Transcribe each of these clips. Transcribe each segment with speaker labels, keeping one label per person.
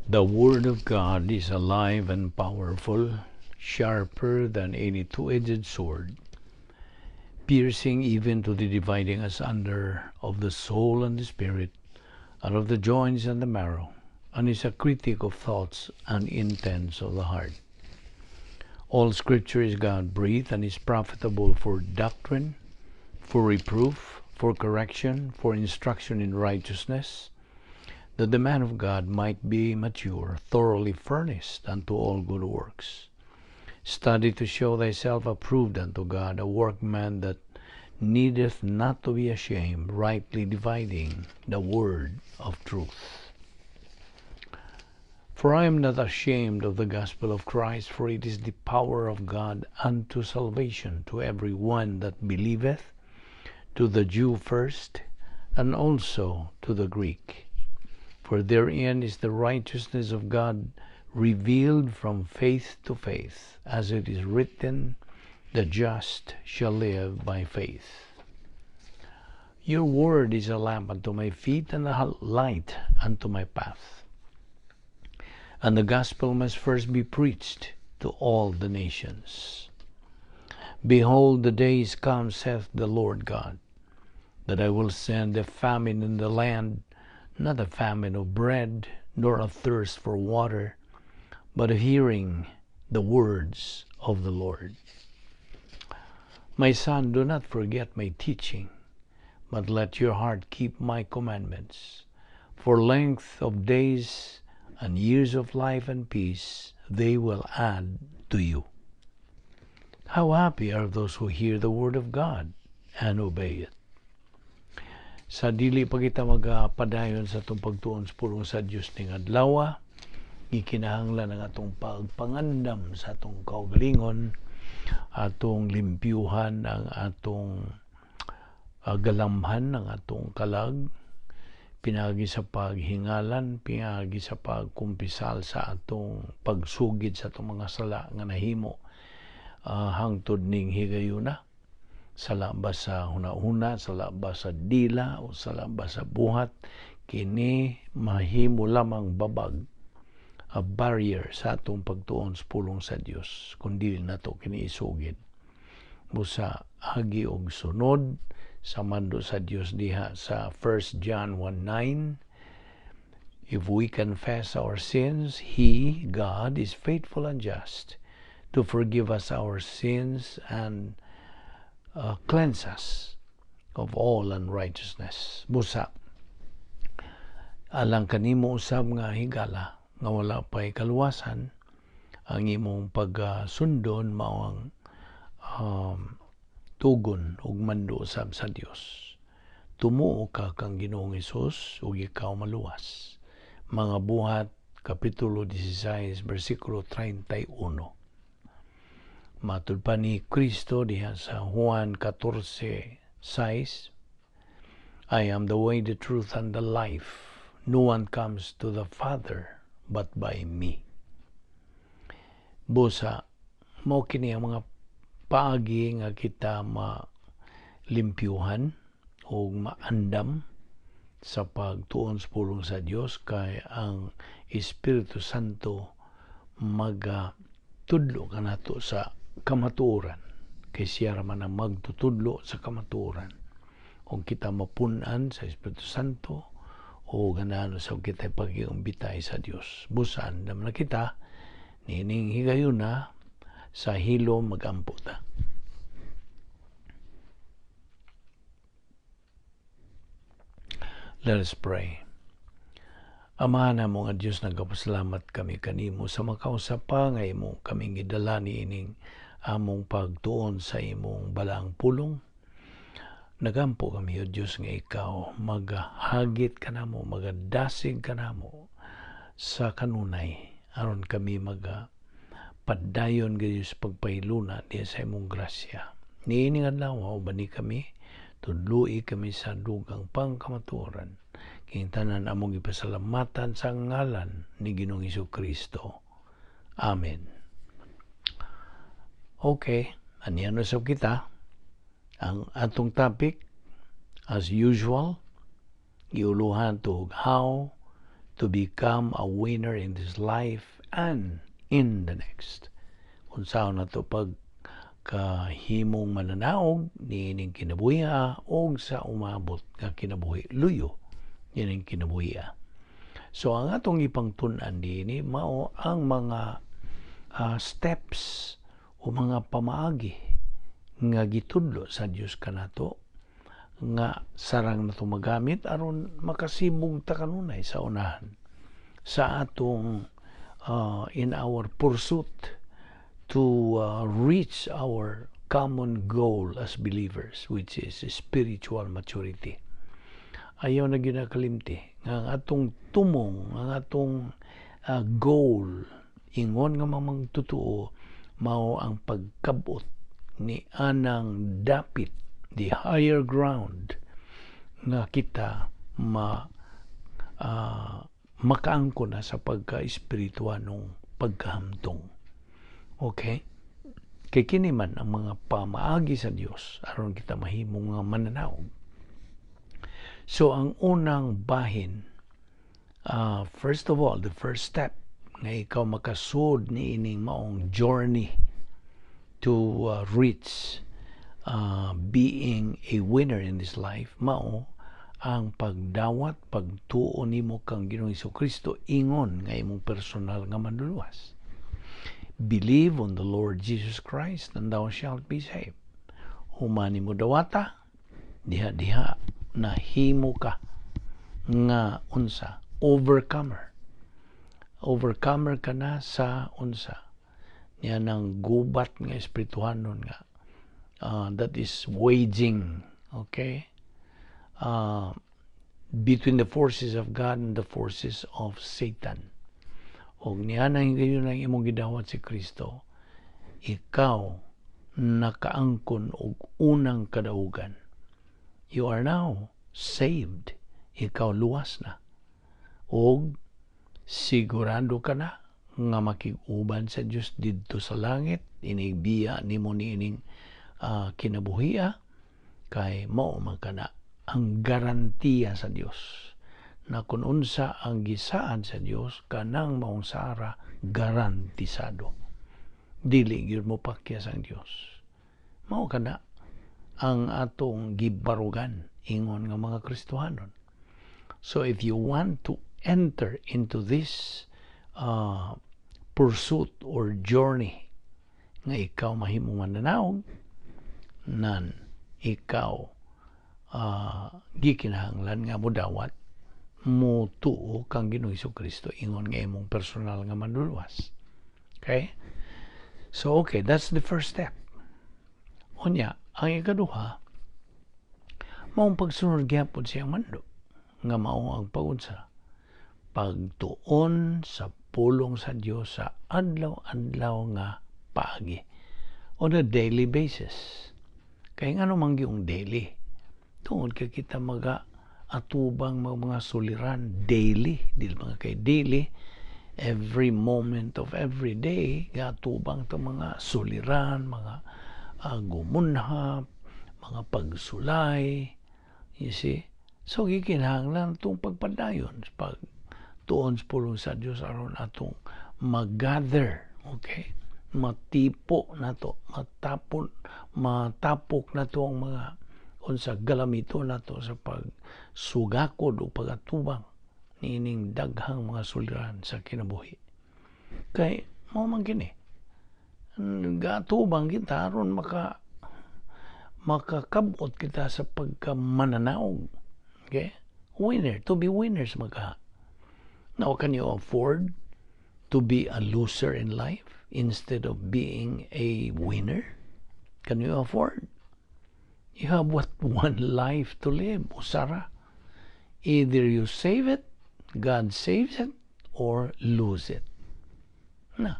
Speaker 1: The Word of God is alive and powerful, sharper than any two-edged sword, piercing even to the dividing asunder of the soul and the spirit, and of the joints and the marrow, and is a critic of thoughts and intents of the heart. All Scripture is God-breathed and is profitable for doctrine, for reproof, for correction, for instruction in righteousness, that the man of God might be mature, thoroughly furnished unto all good works. Study to show thyself approved unto God, a workman that needeth not to be ashamed, rightly dividing the word of truth. For I am not ashamed of the gospel of Christ, for it is the power of God unto salvation to every one that believeth, to the Jew first, and also to the Greek. For therein is the righteousness of God revealed from faith to faith, as it is written, "The just shall live by faith." Your word is a lamp unto my feet and a light unto my path. And the gospel must first be preached to all the nations. Behold, the days come, saith the Lord God, that I will send a famine in the land, not a famine of bread, nor a thirst for water, but of hearing the words of the Lord. My son, do not forget my teaching, but let your heart keep my commandments. For length of days and years of life and peace they will add to you. How happy are those who hear the word of God and obey it. Sa dili pa kita magapadayon sa atong pagtuon sa pulong sa Dios ning adlaw, gikinahanglan ang atong pagpangandam sa atong kaugalingon, atong limpyuhan ang atong galamhan, ang atong kalag, pinaagi sa paghingalan, pinaagi sa pagkumpisal sa atong pagsugid sa atong mga sala nga nahimo hangtod ning higayuna. Sala ba sa hunahuna, sala ba sa dila, o sala ba sa buhat, kini mahimo lamang babag, a barrier sa atong pagtuon sa pulong sa Dios kung dili nato kini isugid. Busa agi og sunod sa mando sa Dios diha sa 1 John 1:9, "If we confess our sins, He, God, is faithful and just to forgive us our sins and cleanse us of all unrighteousness." Busa alang kanimo usab nga higala nga wala pa'y kaluwasan, ang imong pagsundon mao ang tugon ug mando usab sa Dios. Tumuo ka kang Ginoong Hesus ug ikaw maluwas. Mga Buhat kapitulo 16 bersikulo 31. Matud pa ni Kristo diha sa Juan 14:6, "I am the way, the truth, and the life. No one comes to the Father but by me." Busa, mao kini ang mga paagi nga kita malimpyuhan o maandam sa pagtuon sa pulong sa Dios, kay ang Espiritu Santo magatudlo kanato sa kamatuoran, kay siya ra man ang magtutudlo sa kamatuoran. Kung kita mapun-an sa Espiritu Santo o ganahan sa kita pag-iumbitay sa Dios, busa andam na kita niining higayuna. Sa hilom magampo ta. Let us pray. Ama namo nga Dios, nagapasalamat kami kanimo sa makausap pa nga imo kaming gidala niining among pagtuon sa imong balaang pulong. Nagampo kami, O Dios, nga ikaw maghagit kanamo, magadasig kanamo sa kanunay aron kami magpadayon gayud sa pagpahiluna diha sa imong grasya. Niining adlaw, uban ni kami, tudloi kami sa dugang pangkamatuoran. Kining tanan among gipasalamatan sa ngalan ni Ginoong Kristo. Amen. Okay, aniya na sab kita. Ang atong topic, as usual, giuluhan to how To become a winner in this life and in the next. Unsaon nato pag kahimong mananaog niining kinabuhi og sa umabot nga kinabuhi luyo niining kinabuhi. So ang atong ipangtun-an niini mao ang mga steps o mga pamaagi nga gitudlo sa Dios kanato nga sarang nato magamit aron makasibog ta kanunay sa unahan sa atong in our pursuit to reach our common goal as believers, which is spiritual maturity. Ayaw na ginakalimti nga ang atong tumong, ang atong goal ingon nga mamang totoo mao ang pagkabot ni anang dapit, the higher ground, nga kita ma makaangko na sa pagka-espirituanong pagkahamtong. Okay? Kay kini man ang mga pamaagi sa Dios aron kita mahimong nga mananaog. So ang unang bahin, first of all, the first step nga ikaw makasud ni ining maong journey to reach being a winner in this life, mao ang pagdawat, pagtuo nimo kang Ginoong Kristo ingon nga imong personal nga manluluwas. Believe on the Lord Jesus Christ and thou shalt be saved. Human nimo dawata, diha-diha nahimo ka nga unsa? Overcomer. Overcomer ka na sa unsa? Niya ng gubat nga espirituhanon nga that is waging, okay, between the forces of God and the forces of Satan. Og niya nang higayon ang imong gidawat si Kristo, ikaw nakaangkon og unang kadaugan. You are now saved. Ikaw luwas na. Og sigurado ka na nga makig-uban sa Dios didto sa langit inigbiya nimo niining kinabuhia, kay mao man kana ang garantiya sa Dios na kung unsa ang gisaad sa Dios, kanang maong sara garantisado, dili gyud mo pakyas ang Dios. Mao kana ang atong gibarugan ingon nga mga Kristohanon. So if you want to enter into this pursuit or journey nga ikaw mahimong mananaog, nan ikaw gikinahanglan nga modawat, mo tuo kang Ginoong Kristo ingon nga imong personal nga manluluwas. Okay? So okay, that's the first step. Unya, ang ikaduha, maong pagsunod gyapon siyang mando nga mao ang pagunsa, pagtuon sa pulong sa Dios sa adlaw-adlaw nga paagi, on a daily basis. Kay ngano man gyung daily? Tungod kay kita maga atubang mga suliran daily, dili mga kay daily, every moment of every day gaatubang ta mga suliran, mga gumunhap, mga pagsulay, you see? So gikinahanglan itong pagpadayon pag tuon sa pulong sa Dios aron atong mag-gather, okay? Matipo nato, matapon, matapok nato ang mga unsa galamito nato sa pagsugakod o pagatubang niining daghang mga suliran sa kinabuhi. Kay mao man kini. Gatubang kita aron makakabot kita sa pagkamananaog. Okay? Winner, to be winners magka. Now, can you afford to be a loser in life instead of being a winner? Can you afford? You have what one life to live, usara. Either you save it, God saves it, or lose it. Na,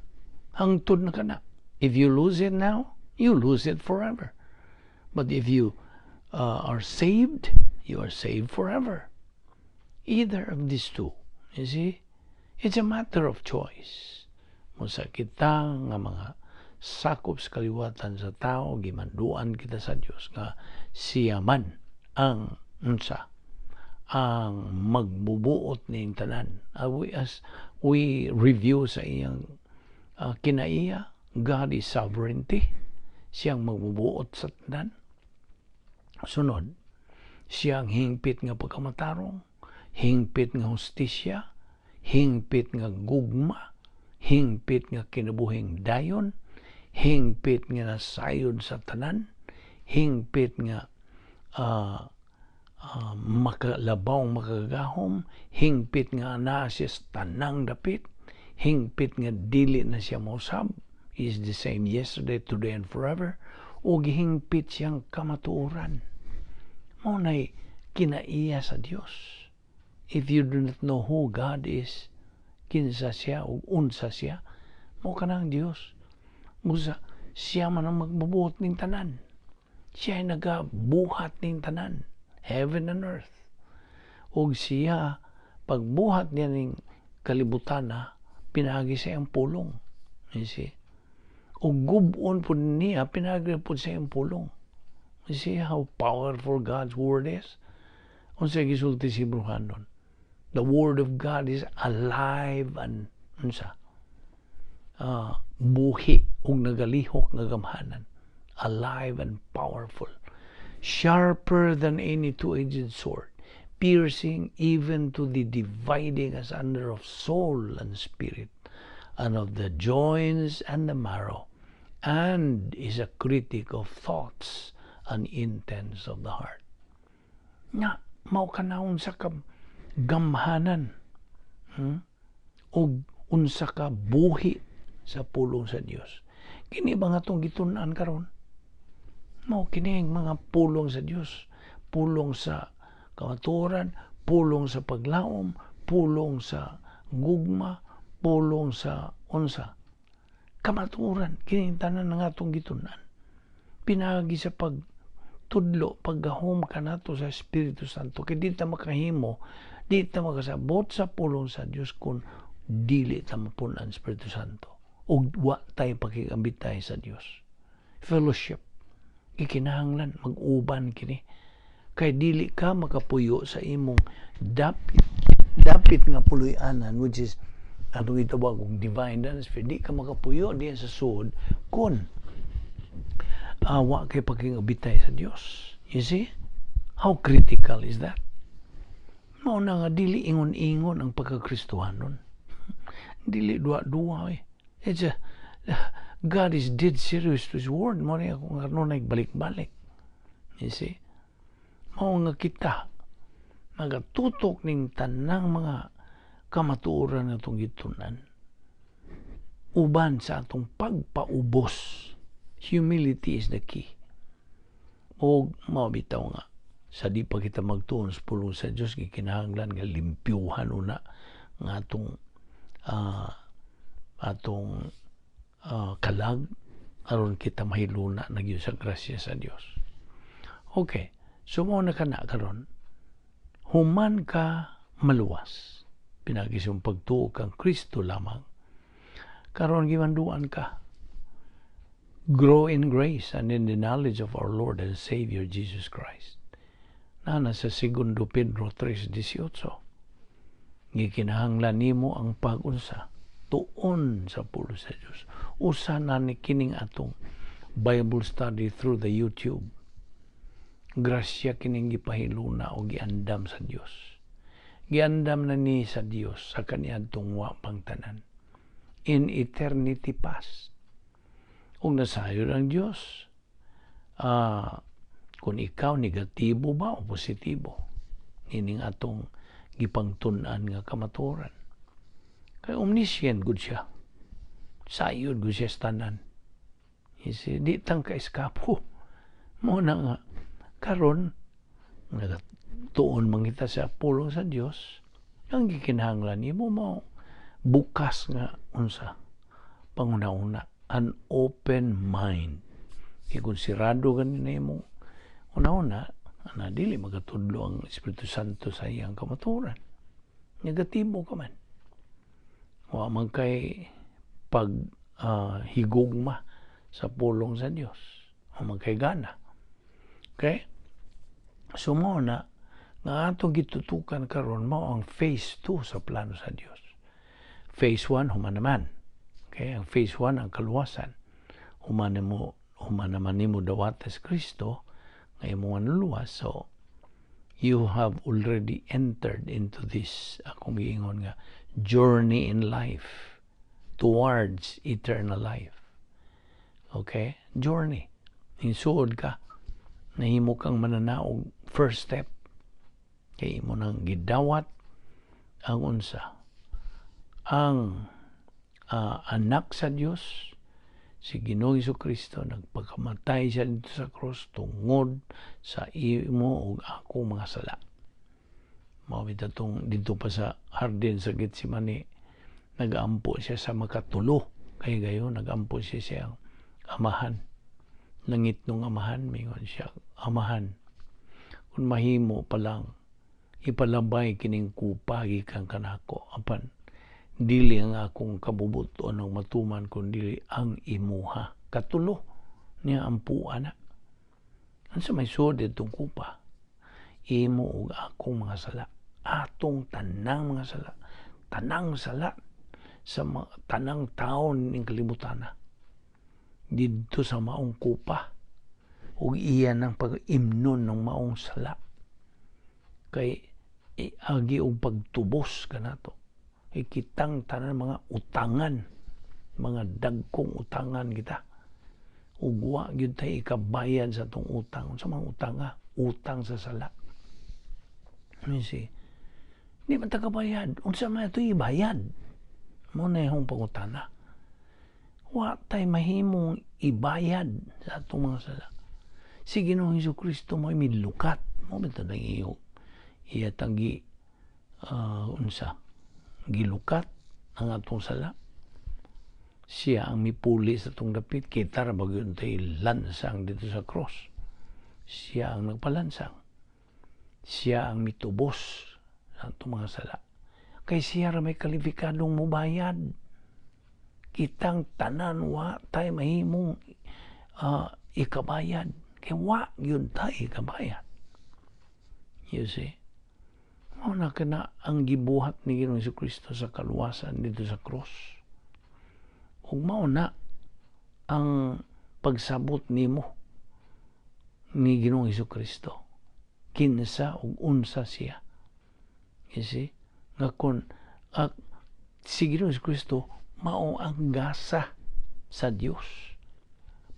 Speaker 1: hangtod na ka na. If you lose it now, you lose it forever. But if you are saved, you are saved forever. Either of these two. You see? It's a matter of choice. Musa kita nga mga sakop sa kaliwatan sa tao, gimanduan kita sa Dios nga siya man ang unsa Ang magbubuot ning tanan. As we review sa iyang kinaiya, God is sovereignty. Siyang magbubuot sa tanan. Sunod, siyang hingpit nga pagkamatarong, hingpit nga hustisya, hingpit nga gugma, hingpit nga kinabuhing dayon, hingpit nga nasayod sa tanan, hingpit nga makalabaw, makagagahom, hingpit nga naa siya sa tanang dapit, hingpit nga dili na siya mausab, is the same yesterday, today, and forever, ug hingpit siyang kamatuoran. Mao nay kinaiya sa Dios. If you do not know who God is, kinsa siya ug unsa siya, mao kanang Dios. Busa, siya man ang magbubuhat ning tanan. Siya ay nagabuhat ning tanan, heaven and earth. Ug siya, pagbuhat niya ning kalibutan na, pinaagi sa iyang pulong. You see? Ug gub-on pud niya, pinaagi pud sa iyang pulong. You see how powerful God's word is? Unsa gisulti si Bruhanon? The word of God is alive and unsa? Buhi ug nagalihok nga gamhanan. Alive and powerful. Sharper than any two-edged sword, piercing even to the dividing asunder of soul and spirit, and of the joints and the marrow, and is a critic of thoughts and intents of the heart. Nga, mao kana unsa ka gamhanan, Og unsa ka buhi sa pulong sa Dios. Kini ba nga atong gitun-an karon? Mao kini ang mga pulong sa Dios, pulong sa kamatuoran, pulong sa paglaom, pulong sa gugma, pulong sa unsa kamatuoran. Kini tanan nga atong gitun-an pinaagi sa pagtudlo, paggahom kanato sa Espiritu Santo, kay di ta makahimo, di ta makasabot sa pulong sa Dios kung dili ta mapun-an Espiritu Santo ug wa tay pakigambitay sa Dios. Fellowship, ikinahanglan mag-uban kini, kay dili ka makapuyo sa imong dapit dapit nga puloy-anan, which is atong itawag og divine atmosphere. Di ka makapuyo diyan sa suod kung wa kay pakigabitay sa Dios. You see how critical is that? Mao na nga dili ingon-ingon ang pagkakristohanon, dili duwa-duwa eh. It's a God is dead serious to His word. Mao ni ako nga kanunay balik-balik. You see? Mao nga kita nagatutok ning tanang mga kamatuoran nga atong gitun-an uban sa atong pagpaubos. Humility is the key. O mao bitaw nga sa di pa kita magtuon sa pulong sa Dios, gikinahanglan nga limpyuhan una nga atong kalag aron kita mahiluna na gyud sa grasya sa Dios. Okay, so mao na kana karon. Human ka maluwas, pinaagi sa pagtuo kang Kristo lamang. Karon gimanduan ka. Grow in grace and in the knowledge of our Lord and Savior Jesus Christ. Nana sa Segundo Pedro 3:18. Gikinahanglan nimo ang pag-unsa, tuon sa pulong sa Dios. Usa na ni kining atong Bible study through the YouTube. Grasya kining gipahiluna o giandam sa Dios. Giandam na ni sa Dios sa kaniadtong wa pang tanan. In eternity past. Ug nasayod ang Dios. Kung ikaw negatibo ba o positibo ining atong gipangtun-an nga kamatuoran. Kay omniscient gud siya. Sayod gud siya sa tanan. You see, di tang ka-eskapo. Mao na nga karon nagatuon man kita sa pulong sa Dios, ang gikinahanglan nimo mao bukas nga unsa, panguna-una, an open mind. Kay kung sirado gani na imong una-una, ana dili magatudlo ang Espiritu Santo sa iyang kamatuoran. Negatibo ka man. Wa man kay pag higugma sa pulong sa Dios. Wa man kay gana. Okay? So mao na Nga atong gitutukan karon mao ang phase 2 sa plano sa Dios. Phase 1 human naman. Okay, ang phase 1 ang kaluwasan. Human naman nimo dawata si Kristo nga imong manluluwas. So you have already entered into this akong giingon nga journey in life towards eternal life. Okay? Journey. Insuod ka. Nahimo kang mananaog, first step. Kay imo nang gidawat ang unsa? Ang anak sa Dios, si Ginoong Kristo, nagpakamatay siya dito sa cross tungod sa imo ug ako mga sala. Mao bitaw tong dito pa sa hardin sa Getsemane, nagaampo siya sa makatulo kay gayon, nagampo siya siyang Amahan. Nangitnong Amahan, mingon siya, "Amahan, kung mahimo pa lang, ipalabay kining kupa gikan kanako, apan dili ang akong kabubuton ang matuman kun dili ang imuha." Katulo niya ampuan na. Unsa may suod itong kupa? Imo ug akong mga sala, atong tanang mga sala, tanang sala sa mga, tanang taon ning kalibutan na didto sa maong kupa, ug iya nang pag-imnon ng maong sala kay agi og pagtubos kanato. Kitang tanan mga utangan, mga dagkong utangan kita, ug wa gyud tay ikabayad sa atong utang. Unsa mga utang? Utang sa sala. You see, di man ta kabayad. Unsa man ato ibayad? Mo na yung pangutana. Wa tay mahimong ibayad sa atong mga sala. Si Ginoong Hesus Kristo mo milukat mo bitaw nang iyo iya tanggi unsa, gilukat ang atong sala. Siya ang mipuli sa atong dapit. Kita ra ba gyud tay lansang dito sa cross? Siya ang nagpalansang. Siya ang mitubos sa atong mga sala kay siya ra may kalifikadong mubayad. Kitang tanan wa tay mahimong ikabayad kay wa gyud tay ikabayad. You see, mao na kana ang gibuhat ni Ginoong Kristo sa kaluwasan dito sa cross. Ug mao na ang pagsabot nimo ni Ginoong Kristo. Kinsa ug unsa siya. You see? Nga kun si Ginoong Kristo mao ang gasa sa Dios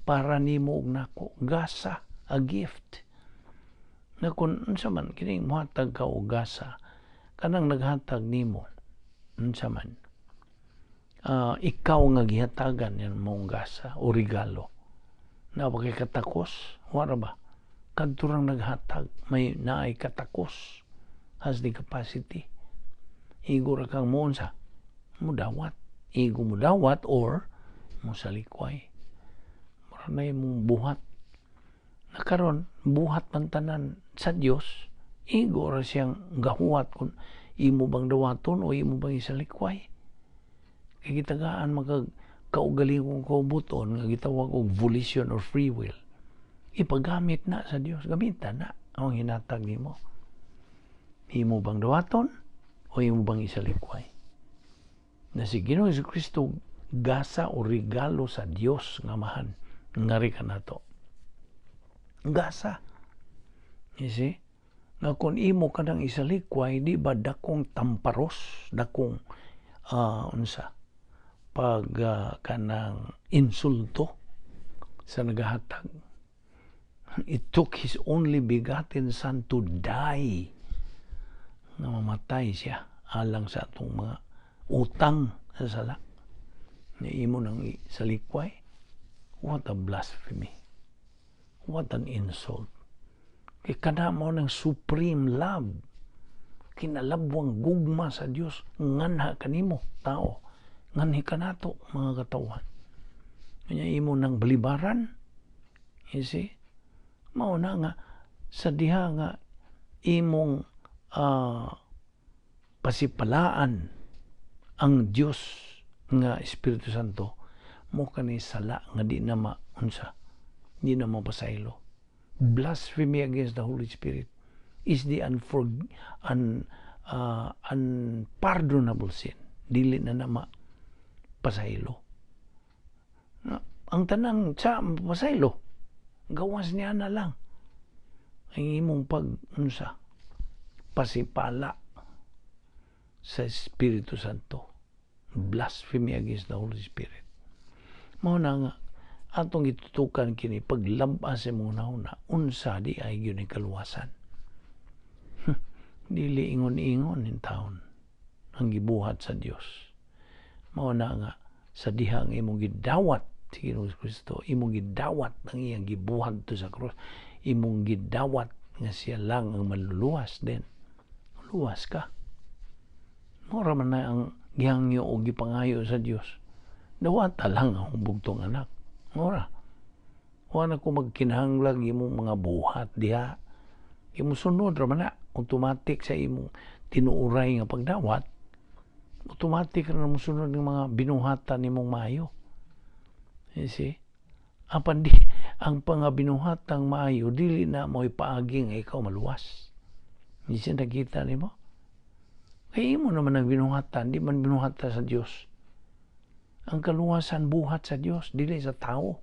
Speaker 1: para nimo ug nako, gasa, a gift na kung unsa man kini, muhatag ka og gasa, kanang naghatag nimo, unsa man ikaw nga gihatagan yan mong gasa o regalo na ba kay katakos? Wala ba? Kadto rang naghatag may naay katakos, has the capacity. Igo ra kang muunsa, mudawat. Igo mudawat or musalikway. Mura na imong buhat na karon, buhat man tanan sa Dios. Igo ra siyang gahuwat kung imo bang dawaton o imo bang isalikway. Kay gitagaan magag kaugalingong kaubuton nga gitawag og volition or free will. Ipagamit na sa Dios, gamitan na ang hinatag nimo. Imo bang dawaton o imo bang isalikway? Na si Ginoong Kristo gasa o regalo sa Dios nga Amahan ngari kanato. Gasa. You see? Nga kung imo ka nang isalikway, di ba dakong tamparos, dakong unsa, pag kanang insulto sa nagahatag? It took His only begotten Son to die. Nga mamatay siya alang sa atong mga utang sa sala. Ni imo nang salikway. What a blasphemy. What an insult. Kay kana mo ng supreme love. Kinalabwang gugma sa Dios nganha kanimo tao. Nganhi kanato mga katawhan. Kanya imo nang balibaran. You see? Mao na nga sa diha nga imong pasipalaan ang Dios nga Espiritu Santo mo, kani sala nga di na maunsa, di na mapasaylo. Blasphemy against the Holy Spirit. is the unpardonable sin. Dili na na mapasaylo. Ang tanan sa pasaylo, gawas niya na lang ang imong pag unsa pasipala sa Espiritu Santo, blasphemy against the Holy Spirit. Mao na nga atong itutukan kini paglabas sa imong hunahuna, unsa diay gyud ni kaluwasan. Dili ingon-ingon intawon ang gibuhat sa Dios. Mao na nga sa diha nga imong gidawat si Ginoong Kristo, imong gidawat ang iyang gibuhat to sa cross, imong gidawat nga siya lang ang maluluwas, then luwas ka. Mora man na ang gihangyo o gipangayo sa Dios. Dawata lang ang bugtong anak. Mora. Wa na ko magkinahanglag imong mga buhat diha. Imong sunod ra man na, automatic sa imong tinuuray nga pagdawat, automatic ra mo sunod ng mga binuhatan nimong maayo. You see? Apan di, ang pangabinuhatang maayo, dili na mo ipaagi nga ikaw maluwas. Hindi siya nakita nimo? Kay imo naman ang binuhatan, di man binuhatan sa Dios. Ang kaluwasan buhat sa Dios, dili sa tao.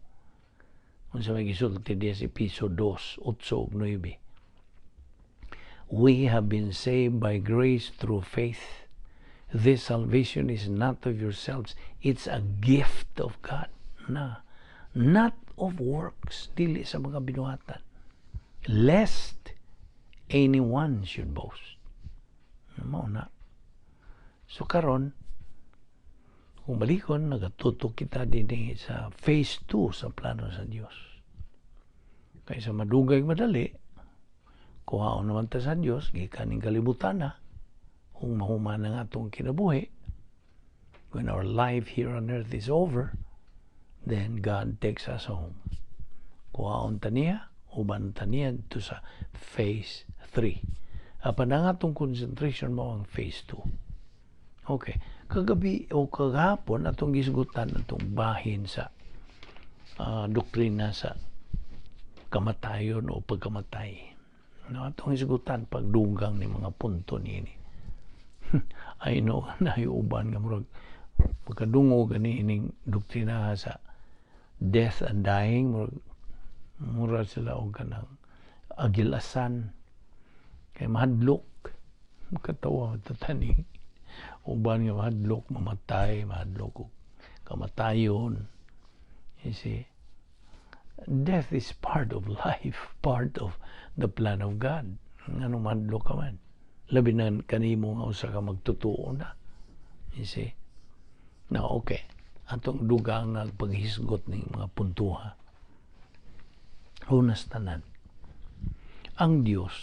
Speaker 1: Kung sa may gisulti diya sa Episo 2, 8 ug 9. "We have been saved by grace through faith. This salvation is not of yourselves. It's a gift of God." Na, "not of works," dili sa mga binuhatan, "lest anyone should boast." Mao na. So karon, kung balikon, nagatutok kita din sa phase 2 sa plano sa Dios. Kaysa madugay madali, kuhaon naman ta sa Dios, gikan ning kalibutan na, kung mahuman ang atong kinabuhi, when our life here on earth is over, then God takes us home. Kuhaon ta niya, uban ta niya dito sa phase 3. Apan ang atong concentration mo ang phase 2. Okay. Kagabi o kagahapon atong gisgutan atong bahin sa doktrina sa kamatayon o pagkamatay. No, atong hisgutan pagdugang ni mga punto niini. I know na uban nga murag pagkadungog gani ining doktrina sa death and dying, murag mura sila og kanang agilasan kay mahadlok. Katawa tatani uban nga mahadlok mamatay, mahadlok og kamatayon. You see, death is part of life, part of the plan of God. Ngano mahadlok ka man, labi na kanimo nga usa ka magtutuo na? You see? Now, okay, atong dugang nga paghisgot ning mga puntuha. Unas tanan, ang Dios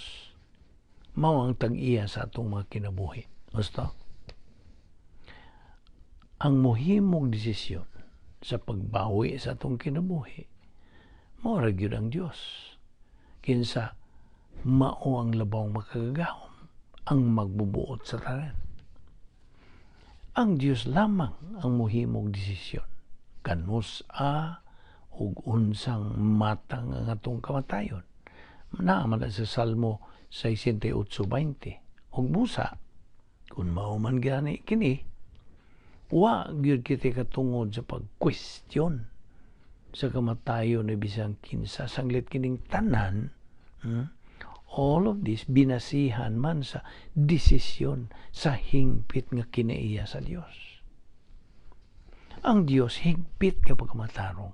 Speaker 1: mao ang tag-iya sa atong mga kinabuhi. Gusto? Ang muhimong desisyon sa pagbawi sa atong kinabuhi, mao ra gyud ang Dios. Kinsa mao ang labawng makagagahom, ang magbubuot sa tanan. Ang Dios lamang ang muhimong desisyon kanus-a ug unsang matang ang atong kamatayon. Naa man sa Salmo 68:20. Ug busa, kung mao man gani kini, wa gyud kita katungod sa pag-question sa kamatayon ni bisan kinsa sanglit kining tanan, All of this binasihan man sa desisyon sa hingpit nga kinaiya sa Dios. Ang Dios higpit nga pagkamatarong,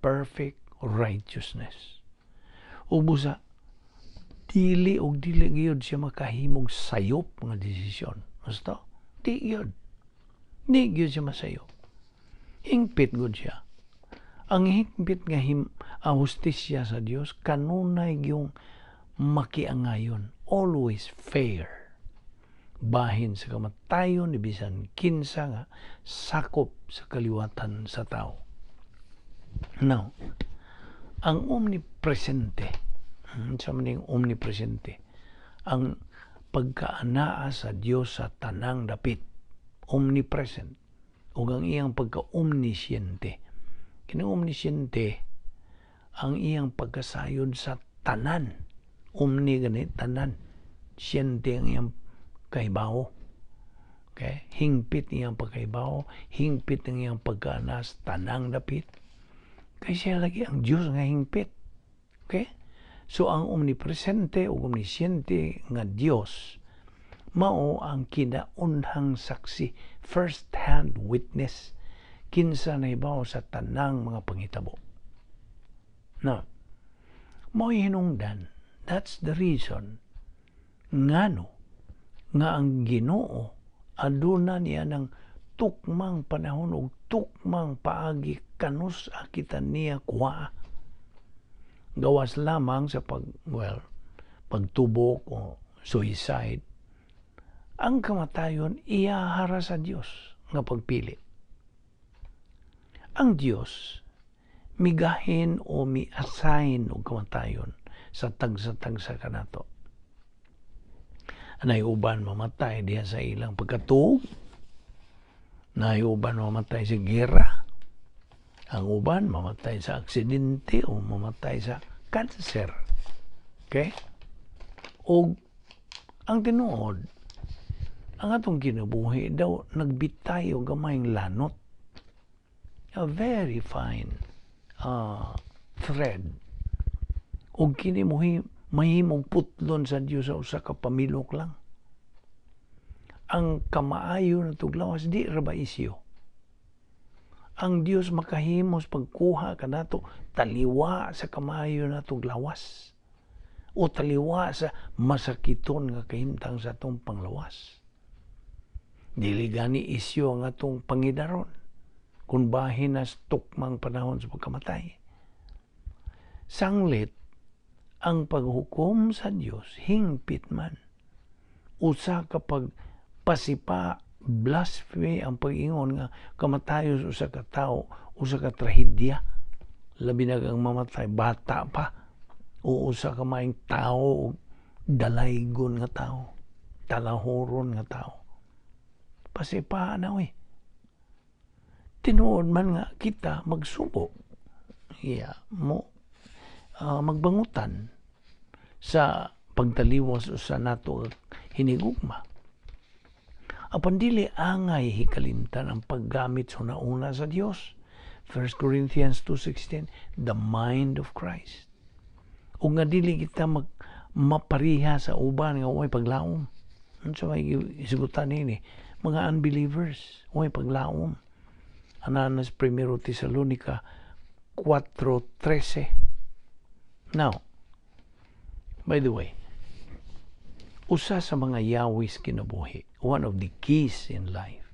Speaker 1: perfect righteousness. Ug busa, dili og dili gyud siya makahimog sayop nga desisyon. Basta di gyud. Di gyud siya masayop. Hingpit gud siya. Ang hingpit nga ang hustisya sa Dios kanunay gyung makiangayon, always fair. Bahin sa kamatayon ni bisan kinsa nga sakop sa kaliwatan sa tao. Now, ang omnipresente, sa maning omnipresente, ang pagkaanaa sa Dios sa tanang dapit, omnipresent, ug ang iyang pagka-omnisciente. Kini omnisciente, ang iyang pagkasayod sa tanan. Omni gani, tanan. Siyente ang iyang kahibawo. Okay? Hingpit iyang pagkahibawo, hingpit ang iyang pagkaanas, tanang dapit. Kay siya lagi ang Diyos nga hingpit. Okay? So ang omnipresente o omnisciente nga Dios mao ang kinaunhang saksi, first hand witness, kinsa nahibaw sa tanang mga panghitabo. No. Mao'y hinungdan. That's the reason ngano nga ang Ginoo aduna niya ng tukmang panahon ug tukmang paagi kanus kita niya kuha, gawas lamang sa pag, well, pagtubok o suicide. Ang kamatayon, iyahara sa Dios nga pagpili. Ang Dios migahin o mi-assign og kamatayon sa tagsa-tagsa kanato. Anay uban mamatay diha sa ilang pagkatuog, naay uban mamatay sa gera, ang uban mamatay sa aksidente o mamatay sa cancer. Okay? O ang tinuod, ang atong kinabuhi daw nagbitay og gamayng lanot. A very fine thread. Og kini mohi mahimong putlon sa Dios sa usa ka pamilok lang. Ang kamaayo na tuglawas di ra ba isyo? Ang Dios makahimos pagkuha kanato taliwa sa kamaayo na tuglawas o taliwa sa masakiton nga kahimtang sa atong panglawas. Dili gani isyo ang atong pangidaron kung bahin na tukmang panahon sa pagkamatay. Sanglit, ang paghukom sa Dios hingpit man. Usa ka pagpasipa, blasphemy ang pag-ingon nga kamatayon sa usa ka tawo, usa ka trahedya. Labi na ang mamatay bata pa o usa ka maayong tao, dalaygon nga tao, talahoron nga tao. Pasipa na, oy. Tinuod man nga kita magsubo. Yeah, mo magbangutan sa pagtaliwas sa nato hinigugma. Apan dili angay hikalimtan ang paggamit sa una sa Dios. 1 Corinthians 2:16, the mind of Christ. Ug nga dili kita mapariha sa uban nga way paglaom. Unsa may isgutan nini? Mga unbelievers, way paglaom. Ananas 1 Tesalonica 4:13. Now, by the way, usa sa mga yawis kinabuhi, one of the keys in life,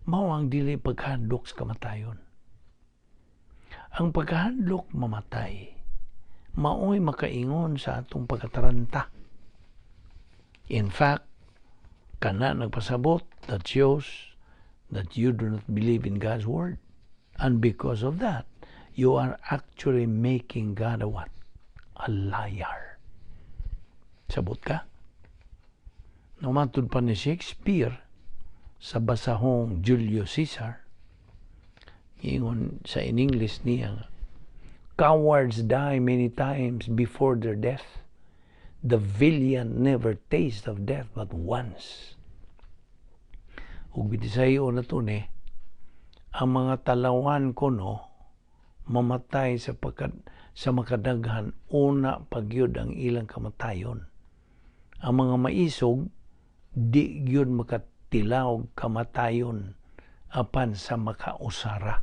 Speaker 1: mao ang dili pagkahadlok sa kamatayon. Ang pagkahadlok mamatay, maoy makaingon sa atong pagkataranta. In fact, kana nagpasabot, that shows that you do not believe in God's word. And because of that, you are actually making God a what? A liar. Sabot ka? Namatod pa ni Shakespeare sa basahong Julius Caesar, ingon sa in English niya nga, "Cowards die many times before their death. The valiant never taste of death but once." Ug bitisayo na to ni, ang mga talawan kuno mamatay sa pagkat sa makadaghan una pagyud ang ilang kamatayon. Ang mga maisog di gyud makatilaw kamatayon apan sa makausara.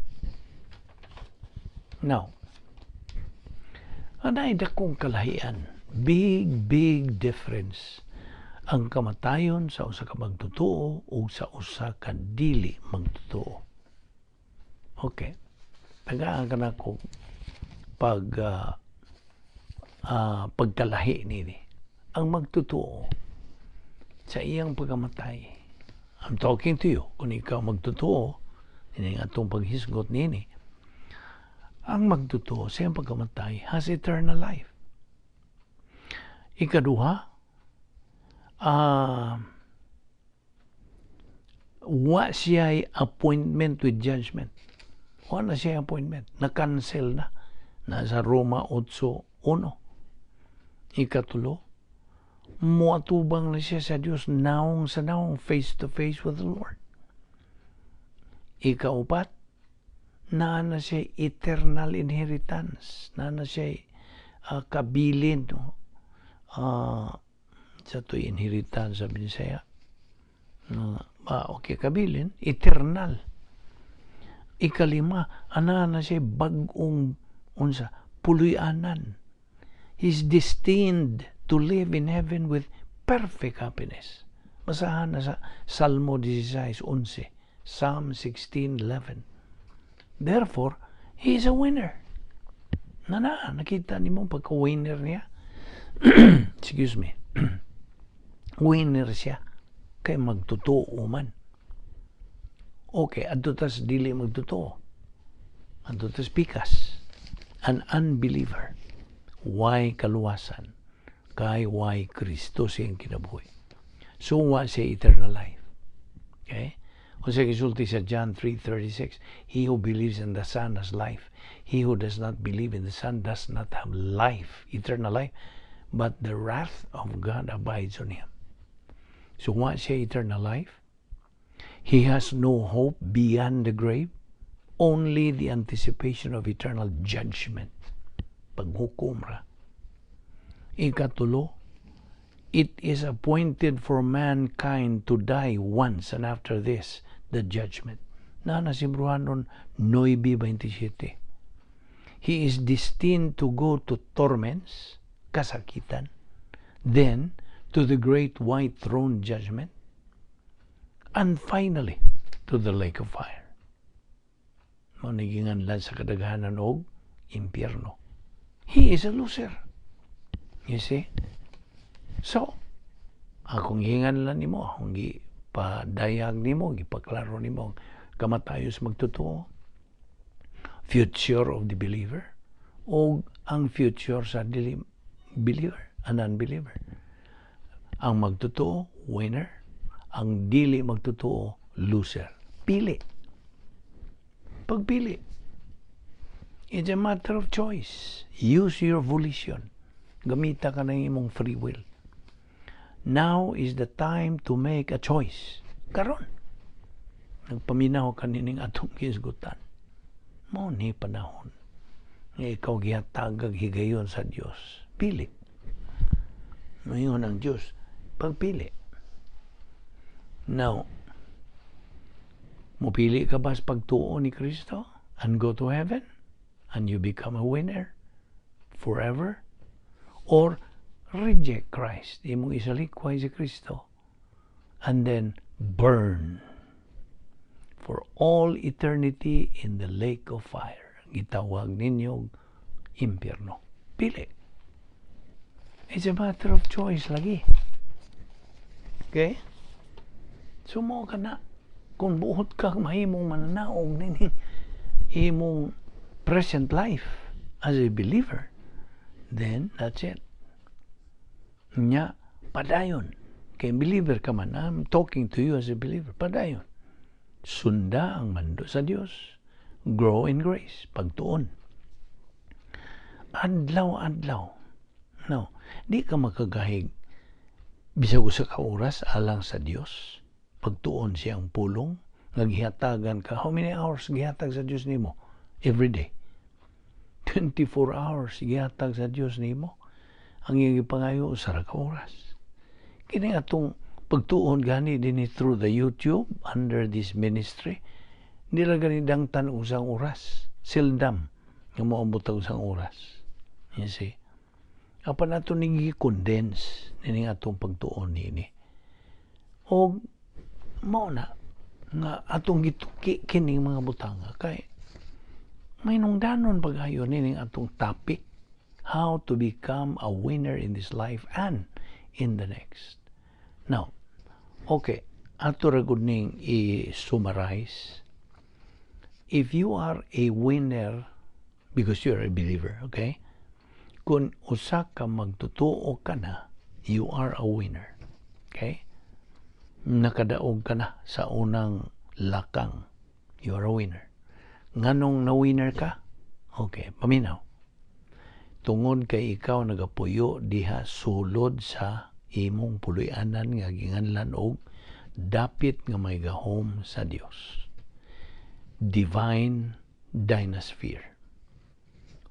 Speaker 1: Now, anay dakong kalahian, big, big difference ang kamatayon sa usa ka magtotoo o sa usa ka dili magtotoo. Okay. Tagaan ka na ko pagkalahi nini. Ang magtotoo sa iyang pagkamatay. I'm talking to you. Kung ikaw magtotoo, ini ang atong paghisgot nini. Ang magtotoo sa iyang pagkamatay has eternal life. Ikaduha, wa siya appointment with judgment. Wa na siya appointment. Na-cancel na. Nasa Roma 8:1. Ikatulo, muatubang na siya sa Dios naong sa naong, face to face with the Lord. Ikaupat, naa na siya eternal inheritance. Naa na siya kabilin. No? Sa to inheritance sa Binisaya. Okay, kabilin, eternal. Ikalima, ana na siya bag-ong unsa, puloy-anan. He's destined to live in heaven with perfect happiness. Basahan na sa Salmo 16:11, Psalm 16:11. Therefore, he is a winner. Na na, nakita nimo pagka-winner niya. Excuse me. Winner siya. Kay magtotoo man. Okay, adto tas dili magtotoo. Adto tas pikas. An unbeliever. Way kaluwasan? Kay way Kristo sa iyang kinabuhi. So, wa siya eternal life. Okay? Unsa gisulti sa John 3:36? "He who believes in the Son has life. He who does not believe in the Son does not have life, eternal life, but the wrath of God abides on him." So wa siya eternal life. He has no hope beyond the grave, only the anticipation of eternal judgment. Paghukom ra. Ikatulo, it is appointed for mankind to die once and after this, the judgment. Na na si Bruhanon 9:27. He is destined to go to torments, kasakitan, then to the great white throne judgment, and finally to the lake of fire. Mao ni ginganlan sa kadaghanan og impyerno. He is a loser. You see? So, akong hinganlan nimo, akong gipadayag nimo, gipaklaro nimo, kamatayon sa magtotoo, future of the believer, o ang future sa dili believer, an unbeliever. Ang magtotoo, winner. Ang dili magtotoo, loser. Pili. Pagpili. It's a matter of choice. Use your volition. Gamita ka ng imong free will. Now is the time to make a choice. Karon. Nagpaminaw ka nining atong hisgutan. Mao ni panahon nga ikaw gihatagag higayon sa Dios. Pili. Mayon ang Dios. Pagpili. Now, mupili ka ba sa pagtuo ni Kristo and go to heaven and you become a winner forever? Or reject Christ, imong isalikway si Kristo, and then burn for all eternity in the lake of fire? Gitawag ninyo impyerno. Pili. It's a matter of choice lagi. Okay? So mao ka na. Kung buot ka mahimong mananaog nini imong present life as a believer, then that's it. Nya, padayon. Kay believer ka man, I'm talking to you as a believer, padayon. Sunda ang mando sa Dios. Grow in grace, pagtuon. Adlaw-adlaw. No, di ka makagahig bisag usa ka oras alang sa Dios. Pagtuon siyang pulong, nga gihatagan ka. How many hours gihatag sa Dios nimo? Every day. 24 hours gihatag sa Dios nimo. Ang iyang gipangayo, usa ra ka oras. Kini atong pagtuon gani dinhi through the YouTube under this ministry, di ra gani dangtan usang oras. Seldom nga moabot ang usang oras. You see? Apan ato ni gi-condense nining atong pagtuon nini. O mao na nga atong gituki kining mga butanga kay may nungdanon pag-ayo nining atong topic, how to become a winner in this life and in the next. Now, okay, ato ra gud ning i-summarize. If you are a winner because you are a believer, okay? Kung usa ka magtotoo ka na, you are a winner. Okay? Nakadaog ka na sa unang lakang. You are a winner. Nganong na winner ka? Okay, paminaw. Tungod kay ikaw nagapuyo diha sulod sa imong puloy-anan nga ginganlan og dapit nga may gahom sa Dios. Divine Dynasphere.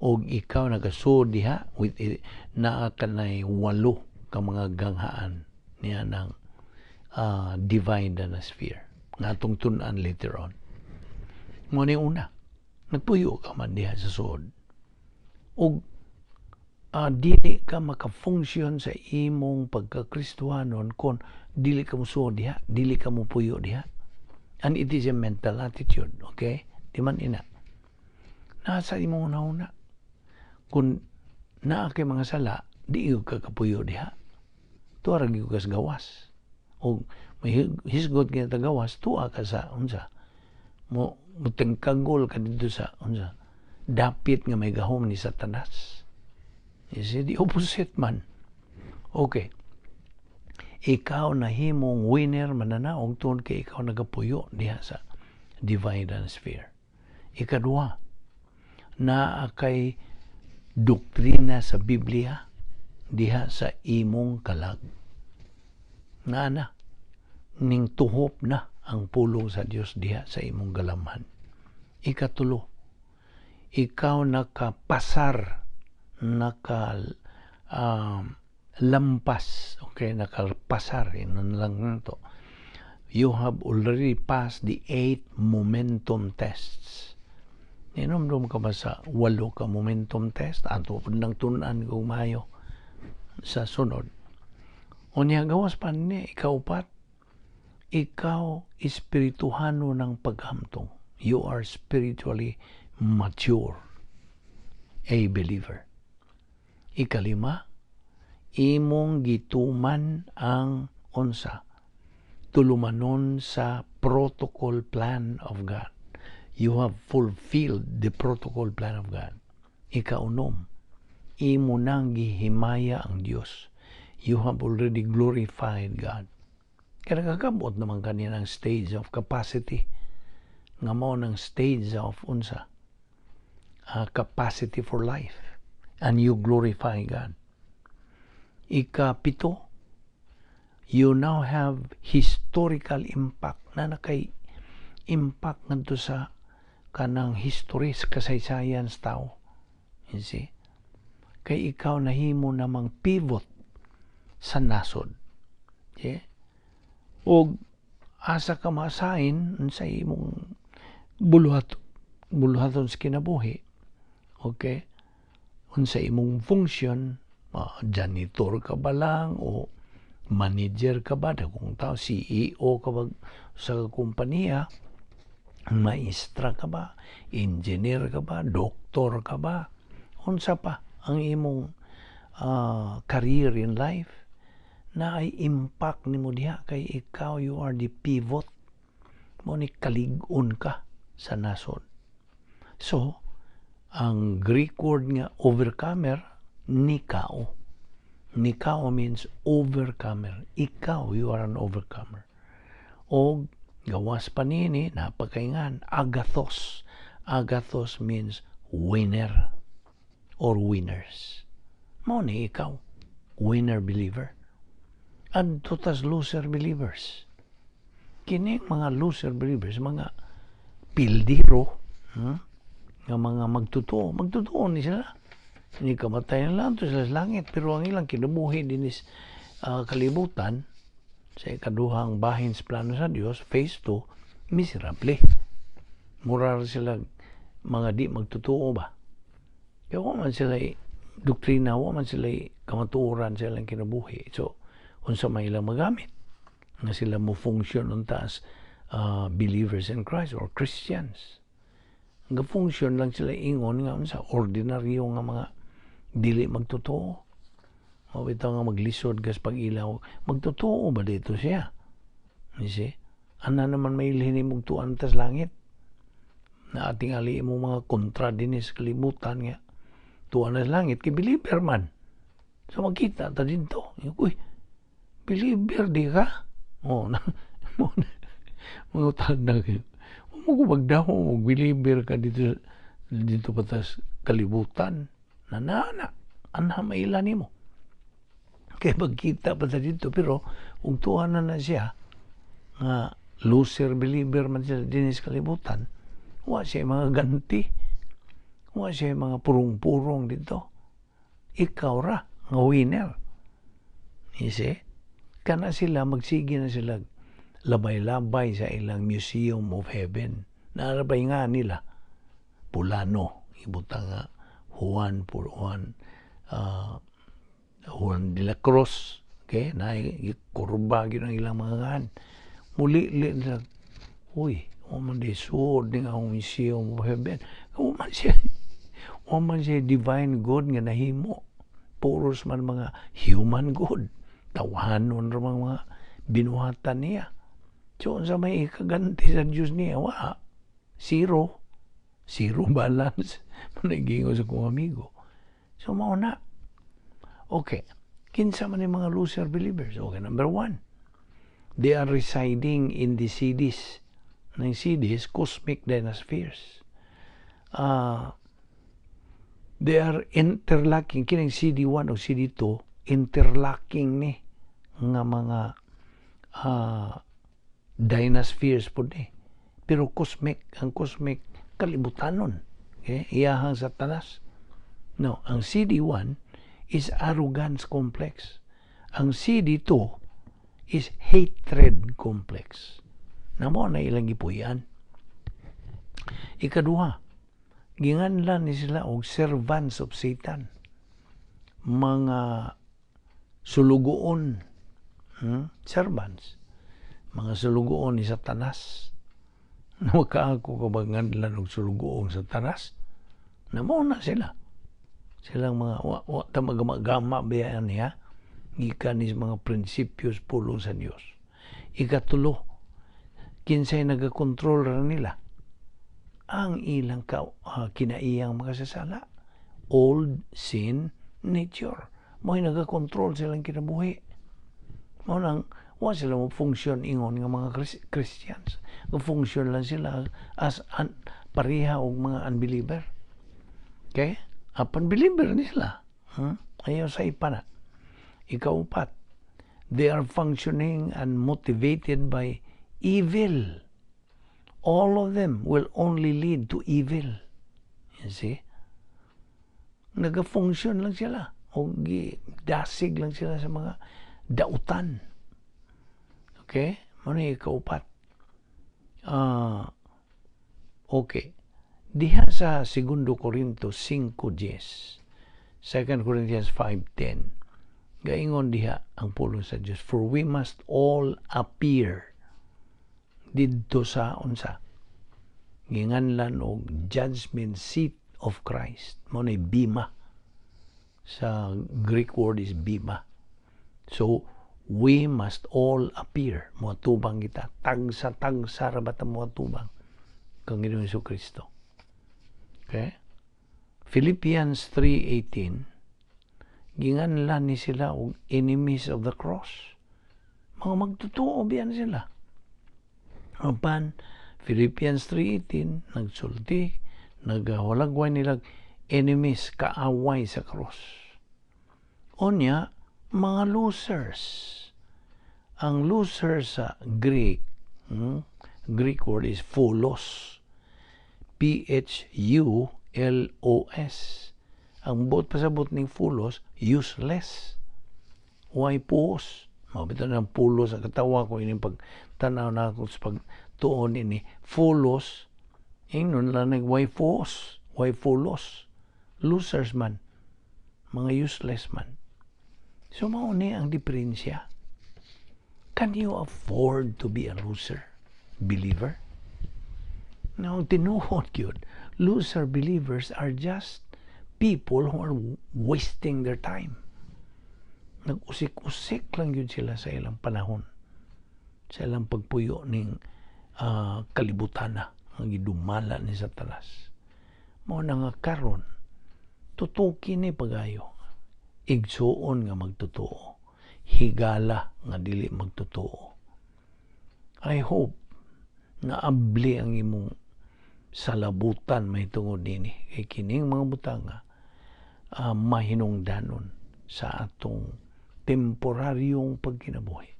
Speaker 1: Og ikaw nagasuod diha with naa kanay walo ka mga ganghaan niya ng Divine Dynasphere nga atong tun-an later on. Mo ni una, nagpuyo ka man diha sa suod. Og dili ka maka-function sa imong pagkakristohanon kung dili ka musuod diha, dili ka mupuyo diha. And it is a mental attitude, okay? Di man ina. Nasa imong una-una. Kung naa kay mga sala, di ka kapuyo diha. Tuwa ra gyud ka sa gawas. O may hisgot kay ta gawas, tuwa ka sa unsa. Mo mutengkagol ka dito sa unsa. Dapit nga may gahom ni Satanas. You see, the opposite man. Okay. Ikaw nahimong winner mananaog tungod kay ikaw nagapuyo diha sa Divine Sphere. Ikaduha, naa kay doktrina sa Biblia diha sa imong kalag. Nga na, ning tuhop na ang pulong sa Dios diha sa imong galamhan. Ikatulo, ikaw nakapasar, naka lampas, okay, nakapasar, yun lang to. You have already passed the eight momentum tests. Ninomdom ka ba sa walo ka momentum test? Ato po nang tun-an kung mayo sa sunod. Unya gawas pa ni ikaupat, ikaw espirituhano ng paghamtong. You are spiritually mature, a believer. Ikalima, imong gituman ang unsa tulumanon sa protocol plan of God. You have fulfilled the protocol plan of God. Ikaunom, imo nang gihimaya ang Dios. You have already glorified God. Kaya nakakabot naman kaniya ng stage of capacity, nga mao ng stage of unsa capacity for life, and you glorify God. Ikapito, you now have historical impact na nakay impact ngadto sa kanang history, sa kasaysayan sa tao. You see? Kay ikaw nahimo namang pivot sa nasod. Okay? Og asa ka ma-assign sa imong buluhaton sa kinabuhi. Okay? Unsa imong function, janitor ka ba lang o manager ka ba, kung tao, CEO ka ba sa kompanya, maestra ka ba, engineer ka ba, doktor ka ba, unsa pa ang imong career in life, na ay impact nimo diha kay ikaw, you are the pivot mo ni kalig-on ka sa nasod. So ang Greek word nga overcomer, nikao. Nikao means overcomer. Ikaw, you are an overcomer. O gawas pa nini, napakaingan, agathos. Agathos means winner or winners. Mo ni ikaw, winner believer. Adto tas loser believers. Kini mga loser believers, mga pildiro, Nga mga magtotoo, magtotoo ni sila. Hindi kamatay na lang to sila sa langit, pero ang ilang kinabuhi din is kalibutan sa ikaduhang bahin sa plano sa Dios, phase 2, miserable. Mura sila mga di magtotoo ba. Kaya wa man sila doktrina, wa man sila kamatuoran sa ilang kinabuhi. So, unsa may ilang magamit nga sila mo function unta as believers in Christ or Christians? Nga function lang sila ingon nga unsa ordinaryo nga mga dili magtotoo. Mao bitaw nga maglisod kas pag-ilaw, magtotoo ba dito siya? You see? Ana naman may imong tuan tas langit. Na ating ali mo mga kontra din sa kalibutan nga tuan na sa langit kay believer man. So magkita ta dito. Uy, believer di ka? Oh, na, mo mga na mo ko magdaho, believer ka dito dito pa tas kalibutan. Nanana. Anha maila nimo. Kay magkita pa ta dito, pero ug tuwa na na siya nga loser believer man sila dinhi sa kalibutan, wa siya mga ganti, wa siya mga purong-purong dito. Ikaw ra nga winner. You see? Kana sila, magsige na sila labay-labay sa ilang Museum of Heaven. Naarabay nga nila, pulano, ibutang nga Juan por Juan, Juan de la Cruz, okay, na kurba gyud ang ilang mga ngan. Muli li nila, "Uy, wa man di suod ning akong Museum of Heaven." Wa man siya divine God nga nahimo. Puros man mga human God. Tawanon ra mga binuhatan niya. So, unsa may ikaganti sa Diyos niya? Wa. Zero. Zero balance. Managingo sa kong amigo. So, mao na. Okay. Kinsa man yung mga loser believers? Okay, number one. They are residing in the CDs. Ng CDs, cosmic dynaspheres. They are interlocking. Kining CD1 o CD2, interlocking ni nga mga dynaspheres po ni. Pero cosmic, ang cosmic kalibutanon. Okay? Iyahang Satanas. No, ang CD1 is arrogance complex. Ang CD2 is hatred complex. Namo na ilang gipuy-an. Ikaduha, ginganlan ni sila og servants of Satan. Mga sulugoon, Servants. Mga sulugoon ni Satanas. Nakaako ka ba nganlan og sulugoon Satanas? Namo na sila. Silang mga wa ta magama biya niya gikan ni mga prinsipyos pulong sa Dios. Ikatulo, kinsay nagakontrol ra nila? Ang ilang kinaiyang makasasala. Old sin nature. Mo'y nagakontrol silang kinabuhi. Mao nang wa sila mo function ingon nga mga Christians. Function lang sila as pareha og mga unbeliever. Okay? Apan believer ni sila. Ayaw sa ipa na. Ikaupat, they are functioning and motivated by evil. All of them will only lead to evil. You see? Nagafunction lang sila. O dasig lang sila sa mga dautan. Okay? Mao na ikaupat. Okay. Diha sa 2 Corinto 5:10, 2 Corinthians 5:10, gaingon diha ang pulong sa Dios, "For we must all appear" didto sa unsa? Ginganlan og judgment seat of Christ. Mao na bima. Sa Greek word is bima. So, we must all appear. Moatubang kita. Tagsa-tagsa ra ba ta moatubang kang Ginoong Kristo. Okay? Philippians 3:18, ginganlan ni sila og enemies of the cross. Mga magtotoo biyan sila. Apan Philippians 3:18 nagsulti, nagawalagway nila enemies, kaaway sa cross. Unya, mga losers. Ang losers sa Greek, Greek word is phulos. Phulos. Ang buot pasabot ning phulos, useless. Way puos? Mao bitaw ng pulos ang katawa ko ini pag tanaw na ako sa pagtuon ini phulos, ingnon lang nag way puos, way phulos. Losers man, mga useless man. So mao ni ang diferensya. Can you afford to be a loser believer? Now, tinuod gyud, loser believers are just people who are wasting their time. Nag-usik-usik lang yun sila sa ilang panahon, sa ilang pagpuyo ning kalibutan na, ang gidumala ni Satanas. Mao na nga karon, tutuki ni pagayo. Igsuon nga magtotoo. Higala nga dili magtotoo. I hope nga abli ang imong salabutan may tungod nini. Kay kining mga butanga, Mahinungdanon sa atong temporaryong pagkinabuhi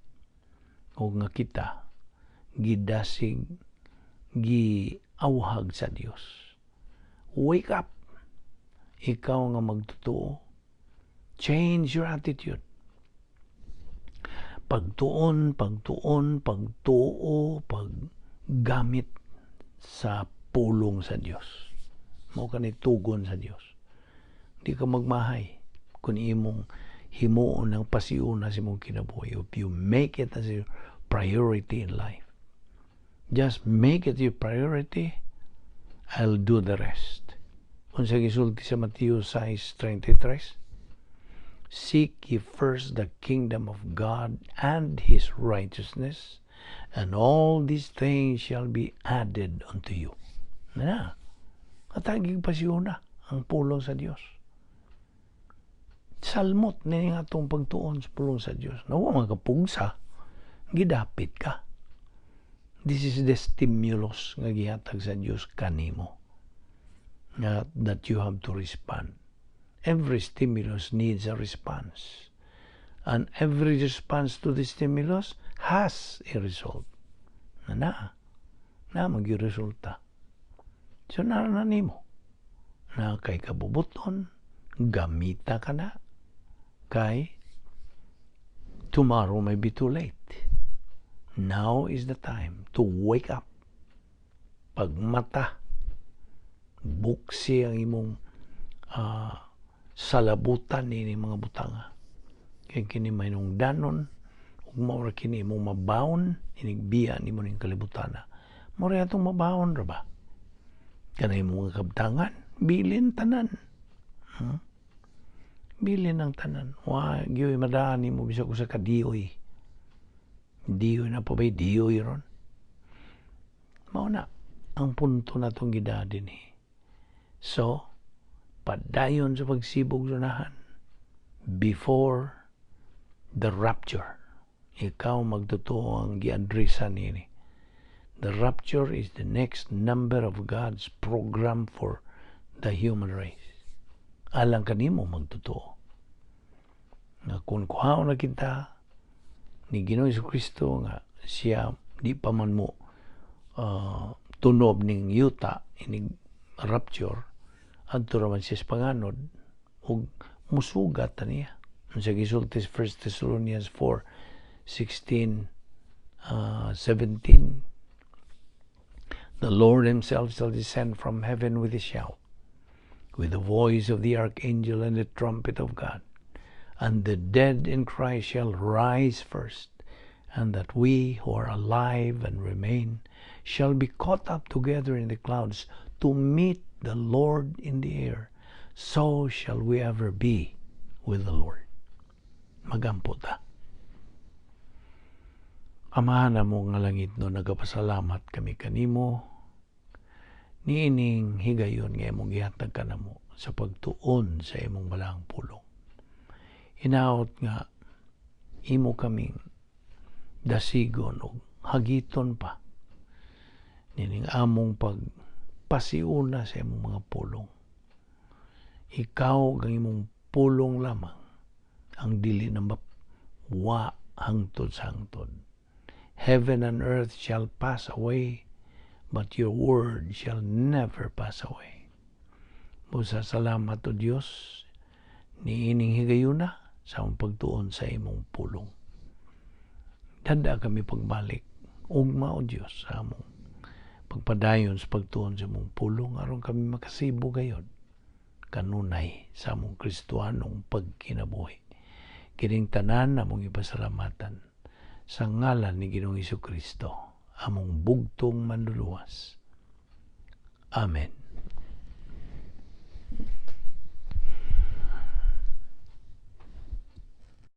Speaker 1: o nga kita gidasig, giawhag sa Dios. Wake up, ikaw nga magtotoo. Change your attitude. Pagtuon, pagtuon, pagtuo, paggamit sa pulong sa Dios. Mao kani tugon sa Dios. Di ka magmahay kung imong himuon ng pasiuna sa imong kinabuhi. If you make it as your priority in life, just make it your priority, I'll do the rest. Unsa gisulti sa Matthew 6:33? "Seek ye first the kingdom of God and His righteousness, and all these things shall be added unto you." Na, atagig pasiuna ang pulong sa Dios. Salmot ni nga atong pagtuon sa pulong sa Dios. Nawa mga kapugsa, gidapit ka. This is the stimulus nga gihatag sa Dios kanimo. Nga that you have to respond. Every stimulus needs a response. And every response to the stimulus has a result. Na na, na mag resulta. So naa na nimo. Na kay kabubuton, gamita ka na. Kay tomorrow may be too late. Now is the time to wake up. Pagmata, buksi ang imong salabutan ni mga butanga. Kay kini mahinungdanon ug mao ra kini imong mabawon inigbiya nimo ning kalibutana. Mao ra atong mabawon ra ba? Kanay imong mga kabtangan, bilin tanan. Bilin ang tanan. Wa gyoy madaan nimo bisag usa ka diyoy. Diyoy na pa ba'y diyoy ron? Mao na ang punto natong gida dinhi. So, padayon sa pagsibog sunahan before the rapture. Ikaw magtotoo ang giadresa nini. The rapture is the next number of God's program for the human race. Alang kanimo magtotoo. Nga kung kuhaon na kita ni Ginoong Kristo nga siya di pa man mo tunob ning yuta inig rapture, adto ra man siya sa panganod ug musugat ta niya. Unsa gisulti sa 1 Thessalonians 4:16, 17? "The Lord himself shall descend from heaven with a shout, with the voice of the archangel and the trumpet of God, and the dead in Christ shall rise first, and that we who are alive and remain shall be caught up together in the clouds to meet the Lord in the air. So shall we ever be with the Lord." Magampo ta. Amahan namo nga langit no, nagapasalamat kami kanimo niining higayon nga imong gihatag kanamo sa pagtuon sa imong balaang pulong. Hinaot nga imo kaming dasigon og hagiton pa nining among pagpasiuna sa imong mga pulong. Ikaw ang imong pulong lamang ang dili na mawa hangtod sa hangtod. Heaven and earth shall pass away, but your word shall never pass away. Busa salamat o Dios niining higayuna sa among pagtuon sa imong pulong. Dada kami pagbalik ugma o Dios sa among pagpadayon sa pagtuon sa imong pulong aron kami makasibo gayod kanunay sa among Kristohanong pagkinabuhi. Kining tanan among ipasalamatan sa ngalan ni Ginoong Kristo, among bugtong manluluwas. Amen.